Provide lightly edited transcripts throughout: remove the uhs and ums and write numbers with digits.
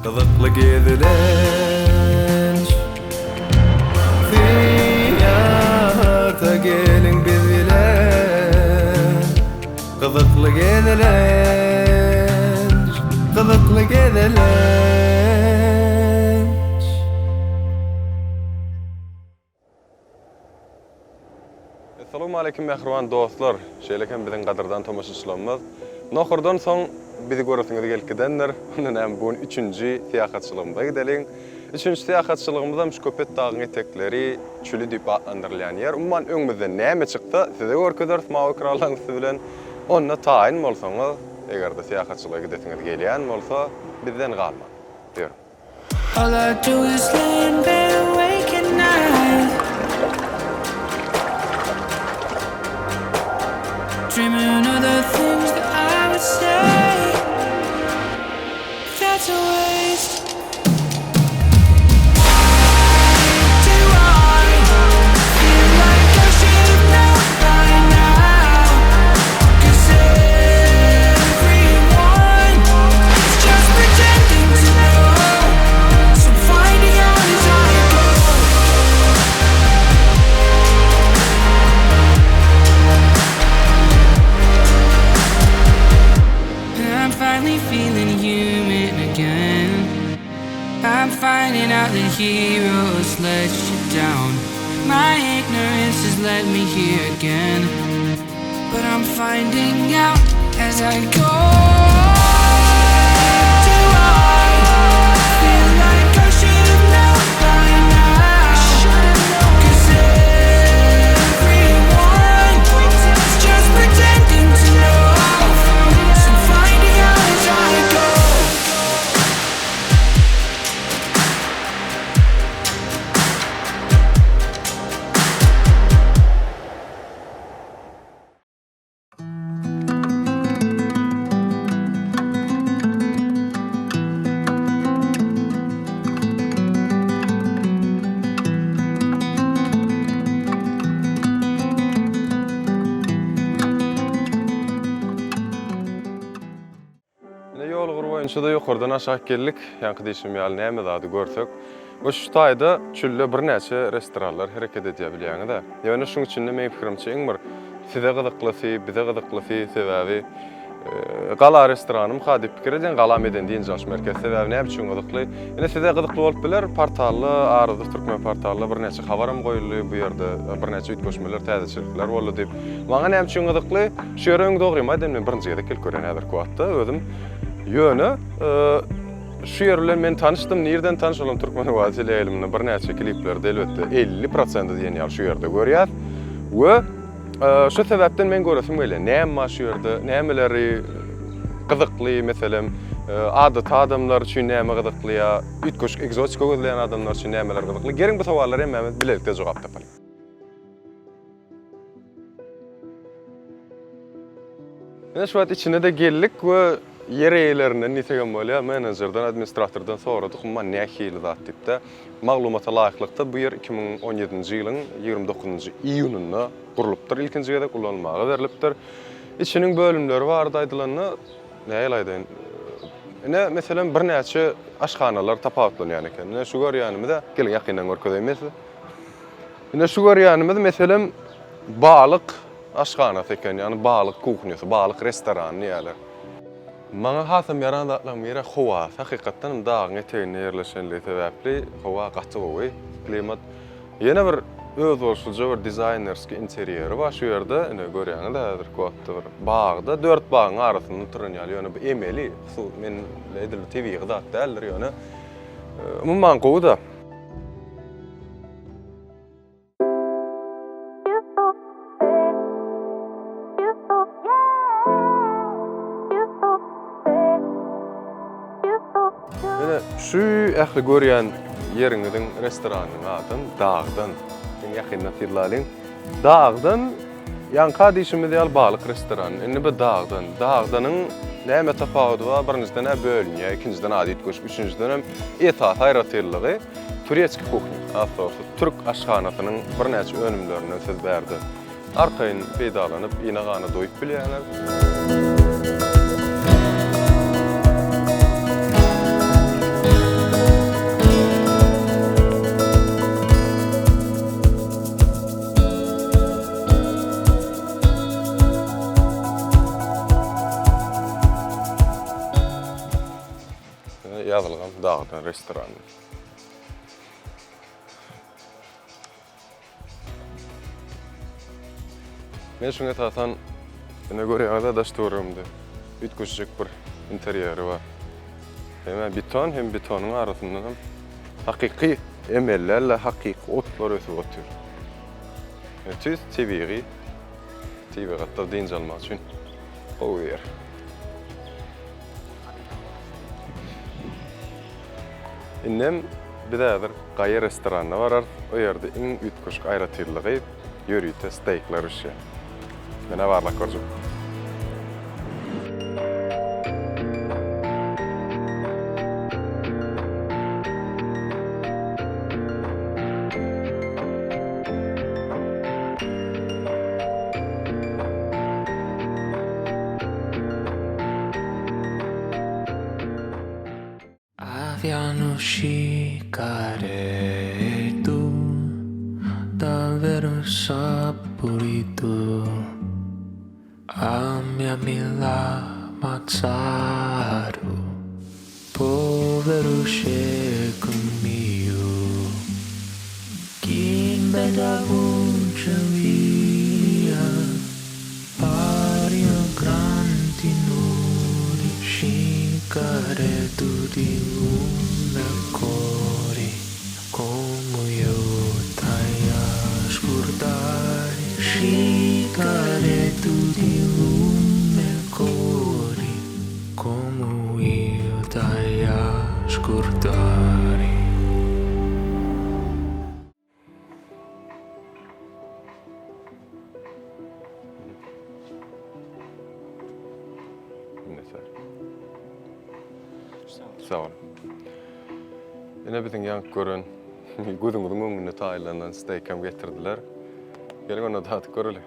Gyzykly gezelenç Syýahata geliň biz bilen Gyzykly gezelenç Gyzykly gezelenç. Essalawmaleýkim mähriban dostlar, şeýle hem biziň gadyrdan tomaşaçylarymyz. Nohurdan soň bizi göresiňiz gelip gidendir. Onda näme bu gün üçünji syýahatçylygymyza gideliň. Üçünji syýahatçylygymyzam şu Köpetdagyň etekleri, çüli diýip atlandyrylýan ýer. Umuman öňümizden näme çyksa size görkezeris mawy ekranlaryň üsti bilen. Onda taýyn bolsaňyz, eger-de syýahatçylyga gidesiňiz gelýän bolsa, bizden galmaň. Ýörüň. All I do is lay in bed awake at night Dreaming of the things that I would say That's a waste Do I feel like I should know by now? 'Cause everyone is just pretending to know. So I'm finding out as I go. I'm finally feeling human again. I'm finding out that heroes let you down. My ignorance has led me here again. But I'm finding out as I go. Do I feel like I should know by now? 'Cause everyone is just pretending to know. So I'm finding out as I go. Ine ýol ugry boýunça-da ýokardan aşak geldik. Ýaňky diýşim ýaly näme zady görsek. We şu taýda çölde birnäçe restoranlar hereket edýär bilýäňiz-ä. Ýöne şuň içinde meň pikirimçe iň bir size gyzyklysy, bize gyzyklysy sebäbi Gala restoranymyka diýip pikir edýän, Gala medeni dynç alyş merkezi. Sebäbi näme üçin gyzykly? Ine size gyzykly bolup biler, portalda, Aradow Türkmen portalda birnäçe habaram goýuldy, bu ýerde birnäçe üýtgeşmeler, täzeçilikler boldy diýip. Maňa näme üçin gyzykly? Şu ýere öň dogrymy aýdaýyn, men birinji gezek gelip görýän häzirki wagtda özüm. Ýöne şu ýer bilen men tanyşdym, nirden tanyş, olam Türkmen owazy teleýaýlymynda birnäçe kliplerde elbetde 50 prosenti diýen ýaly şu ýerde görýäs. We şu sebäpden men göresim gelýär, näme bar şu ýerde, nämeleri gyzykly, meselem, adaty adamlar üçin näme gyzykly ýa üýtgeşik ekzotika gözleýän adamlar üçin nämeler gyzykly? Geliň bu sowallara hemmämiz bilelikde jogap tapalyň. Ine şu wagt içine-de geldik we ýer eýelerinden diýsegem bolýar, menejerden, administratordan soradyk, umuman nähili zat diýip-de. Maglumata laýyklykda, bu ýer 2017-nji ýylyň 29-njy iýunynda gurlupdyr, ilkinji gezek ulanylmaga berlipdir. Içiniň bölümleri barada aýdylanda, nähili aýdaýyn, ine, meselem, birnäçe aşhanalar tapawutlanýan eken. Ine, şu görýänimiz-ä, geliň ýakyndan görkezeýin men size. Ine, şu görýänimiz, meselem, balyk Aşhanasy eken, ýagny balyk kuhnýasy, balyk restorany diýýärler. Maňa hasam ýaran zatlaryň biri howasy. Hakykatdan hem dagyň eteginde ýerleşenligi sebäpli howa gaty gowy, klimat. Ýene bir özboluşlyja bir dizaýnerskiý interýeri bar şu ýerde. Ine görýäňiz häzirki wagtda bir bagda, dört bagyň arasynda oturan ýaly, ýöne bu emeli, men edil tebigy zat däldir ýöne. Umuman gowy-da. Ine, şu ähli görýän ýeriňiziň restoranynyň adam Dagdan. Iň ýakyndan synlalyň. Dagdan ýaňka diýşimiz ýaly balyk restorany. Indi bu Dagdan. Dagdanyň näme tapawudy bar? Birinjiden-ä bölünýär, ikinjiden ady üýtgeşik, üçünjidenem esasy aýratynlygy Turetskiý kuhnýa, has dogrusy, türk aşhanasynyň birnäçe önümlerinden siz bärde arkaýyn peýdalanyp, ine-gana doýup bilýäňiz. Ine ýazylgam Dagdan restorany. Men şuňa esasan ine görýäňiz-ä daş-töweregimde üýtgeşijek bir interýeri bar. Hem-ä beton, hem betonyň arasyndan hem hakyky emeli däl-de, hakyky otlar ösüp otyr. Tüýs tebigy, tebigatda dynç almak üçin gowy ýer. Indem biz häzir Gaýa restoranyna bararys. O ýerde iň üýtgeşik aýratynlygy ýörite steýkler bişýär. Men-ä barlap görjek. Avviano sigaretto davvero saporito A mia mi l'ammazzato povero scecco mio Chi in bella voce mia pari un grandi nudi Sigaretto di luna cori Come io t'hai scordare Sigaretto di luna cori Come io t'hai scordare. Minnetdar. Sag boluň. Ine biziň ýaňky gören gözüňiziň öňünde taýynlanan steýkem getirdiler. Geliň onda dadyp göreli.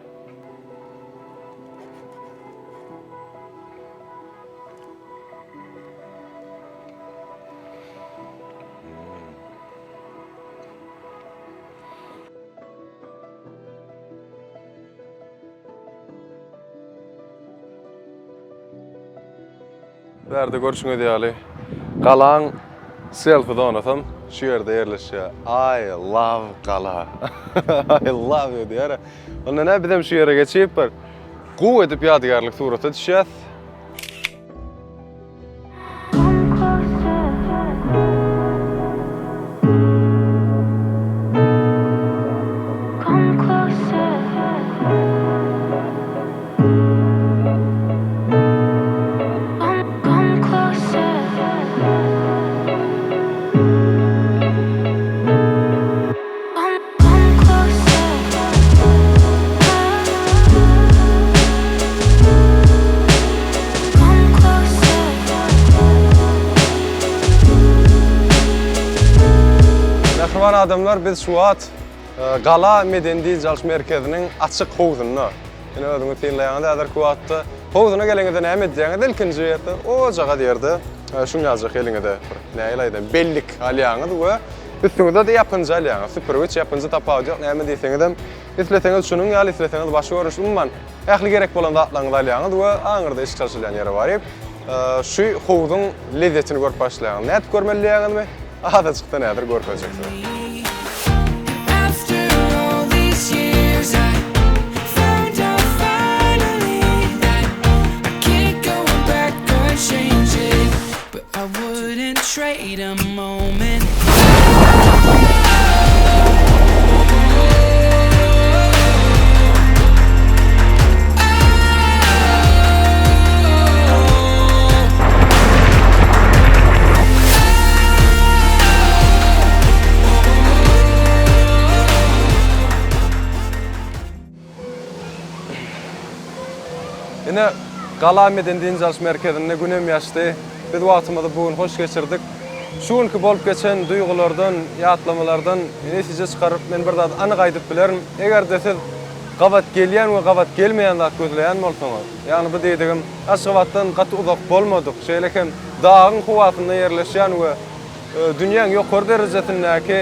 Bärde görşüňiz ýaly galaň selfi zonasam şu ýerde ýerleşýär. I love gala. I love you diýär. Onda nä bizem şu ýere geçip bir gowy edip ýadygärlik surata düşýäs. Mähriban adamlar biz şu wagt e, Gala medeni dynç alyş merkeziniň açyk howzunda. Ine özüňiz synlaýaňyz häzirki wagtda. Howzuna geleňizde näme edýäňiz? Ilkinji ýerde ojagaz ýerde e, şuň ýaljak eliňize bir nähili aýdaýyn bellik alýaňyz we Üstüňize-de ýapynja alýaňyz. Süpürgiç, ýapynja tapawudy ýok, näme diýseňizem. Isleseňiz şunuň ýaly, isleseňiz başga görnüşli, umuman, ähli gerek bolan zatlaryňyzy alýaňyz we aňyrda eşik çalşylýan ýere baryp, şu howzuň lezzetini görüp başlaýaňyz. Nädip görmeli diýýäňizmi? Azajykdan häzir görkezjek size. Ine, Gala medeni dynç alyş merkezinde gün hem ýaşdy. Biz wagtymyzy bu gün hoş geçirdik. Şu günki bolup geçen duýgulardan, ýatlamalardan netije çykaryp, men bir zady anyk aýdyp bilerin. Eger-de siz gabat gelýän we gabat gelmeýän zat gözleýän bolsaňyz, ýagny bu diýdigim Aşgabatdan gaty uzak bolmadyk, şeýle hem dagyň howasynda ýerleşýän we Dünýäň ýokary derejesindäki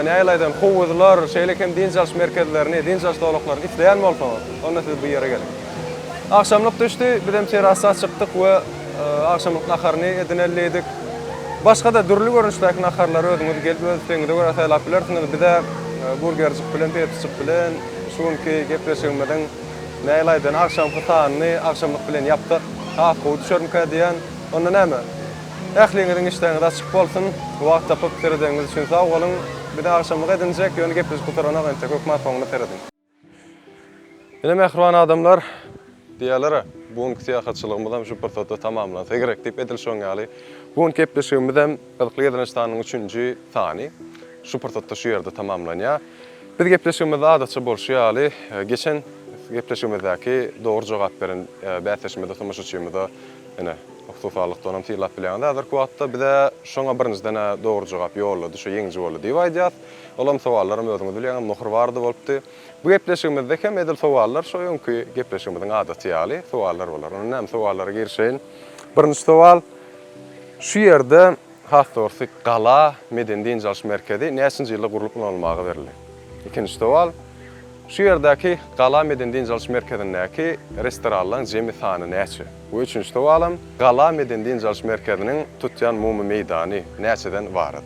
nähili aýdaýyn, howuzlar, şeýle hem dynç alyş merkezlerini, dynç alyş zolaklaryny isleýän bolsaňyz, onda siz bu ýere geliň. Agşamlyk düşdi, bizem terrasa çykdyk we agşamlyk naharyny edineli diýdik. Başga-da dürli görnüşdäki naharlary özüňiz gelip öz islegiňize görä saýlap bilersiňiz. Bize burgerjik bilen, pepsijik bilen şu günki gepleşigimiziň nähili aýdaýyn, agşamky sanyny agşamlyk bilen ýapsak has gowy düşermikä diýýän. Onda näme? Ähliňiziň işdäňiz açyk bolsun. Wagt tapyp seredeniňiz üçin sag boluň. Bize agşamlyk edinjek, ýöne gepleşik gutaranok entek, hökman soňuna serediň. Ine mähriban adamlar, diýýärler-ä, bu günki syýahatçylygymyzam şu pursatda tamamlansa gerek diýip, edil şoň ýaly bu günki gepleşigimizem Gyzykly gezelenç sanynyň üçünji sany şu pursatda şu ýerde tamamlanýar. Biz gepleşigimizde adatça bolşy ýaly, geçen gepleşigimizdäki dogry jogap beren bäsdeşimize, tomaşaçymyza ine, hususalykda onam sylap bilýäňiz häzirki wagtda. Bize şoňa birinjiden-ä dogry jogap ýollady, şo ýeňiji boldy diýip aýdýas. Olam sowallaram özüňiz bilýäňiz, nohur barada bolupdy. Bu gepleşigimizde hem edil sowallar şo öňki gepleşigimiziň adaty ýaly sowallar bolar. Onda näme sowallara girişeýin. Birinji sowal, Şu ýerde, has dogrusy Gala medeni-dynç alyş merkezi näçinji ýylda gurlup ulanylmaga berildi? Ikinji sowal, Şu ýerdäki Gala medeni-dynç alyş merkezindäki restoranlaryň jemi sany näçe? We üçünji sowalam, Gala medeni-dynç alyş merkeziniň tutýan umumy meýdany näçeden ybarat?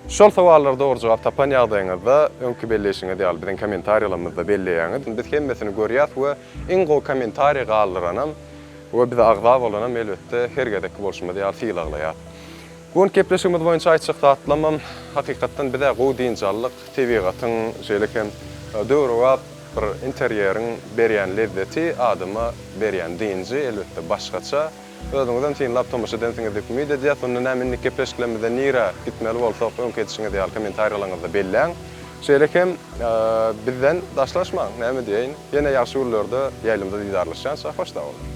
Şol sowallara dogry jogap tapan ýagdaýyňyzda, öňki belleýşiňiz ýaly biziň kommentariýalarymyzda belleýäňiz. Biz hemmesini görýäs we iň gowy kommentariý galdyranam we bize agza bolanam elbetde her gezekki bolşumyz ýaly sylaglaýas. Bu günki gepleşigimiz boýunça aýtjak zatlamam, hakykatdan biz-ä gowy dynç aldyk, tebigatyň şeýle hem döwrebap bir interýeriň berýän lezzeti, adama berýän dynjy elbetde başgaça. Özüňizem synlap tomaşa edensiňiz diýip umyt edýäs. Onda näme indiki gepleşiklerimizde nirä gitmeli bolsak öňki edişiňiz ýaly kommentariýalaryňyzda belläň. Şeýle hem bizden daşlaşmaň, näme diýeýin. Ýene ýagşy günlerde ýaýlymda didarlaşýança hoş sag boluň.